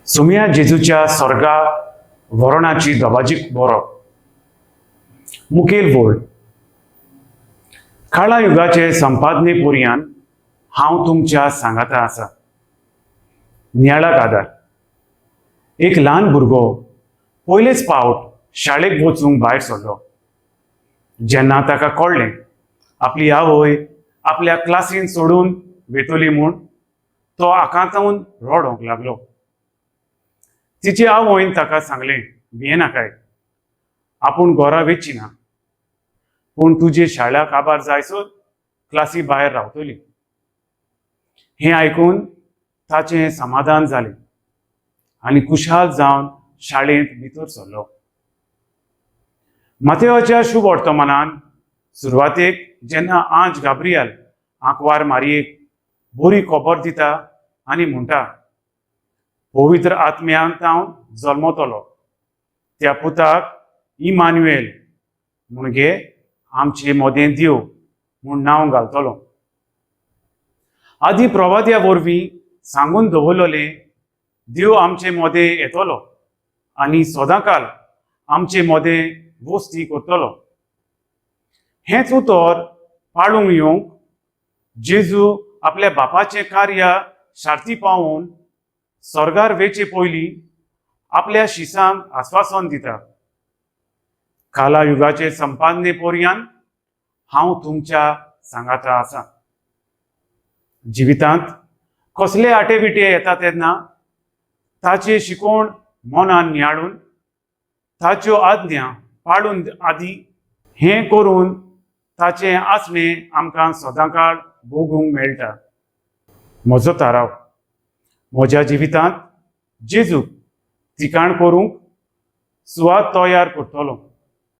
सोमया जेजूच्या स्वर्गा वरणाची दबाजीक बरोवप. मुखेल वळ. काळा युगाचे संपादने पुरयान हांव तुमच्या सांगाता आसा. नियाळाक आदार. एक ल्हान भुरगो पयलेच पावट शाळेक वचूंक भायर सरलो. जेन्ना ताका कळ्ळें आपली आवय आपल्या क्लासीन सोडून वेतली म्हूण, तो आकांतावन रडोंक लागलो. तिचे आवयन ताका सांगलें, भियेनाकाय, आपूण घरा वेची ना, पूण तुजे शाळा काबार जायसर क्लासी भायर रावतली. हें आयकून ताचें समाधान जालें आनी खुशाल जावन शाळेंत भितर सरलो. मातेवाच्या शुभ वर्तमानान सुरवातेक जेन्ना आंज गाब्रियल आंकवार मारयेक बरी खबर दिता आनी म्हणटा, पवित्र आत्म्यान तावन जल्मतलो, त्या पुताक इमान्युएल म्हणजे आमचे मदें देव म्हूण नांव घालतलो. आदी प्रवाद्या वरवीं सांगून दवरलेलें देव आमचे मदें येतलो आनी सदांकाल आमचे मदें वस्ती करतलो, हेंच उतर पाळूंक येवंक जेजू आपल्या बापाचें कार्य शार्ती पावोवन स्वर्गार वेचे पयलीं आपल्या शिसांक आस्वासन दिता, काला युगाचे संपादने पोरयान हांव तुमच्या सांगाता आसा. जिवितांत कसले आटेविटे येता तेन्ना ताची शिकवण मनान नियाळून ताच्यो आज्ञा पाळून आदी हें करून ताचें आसणें आमकां सदांकाळ भोगूंक मेळटा. म्हजो थाराव. म्हज्या जिवितांत जेजूक थिकाण करूंक सुवात तयार करतलो.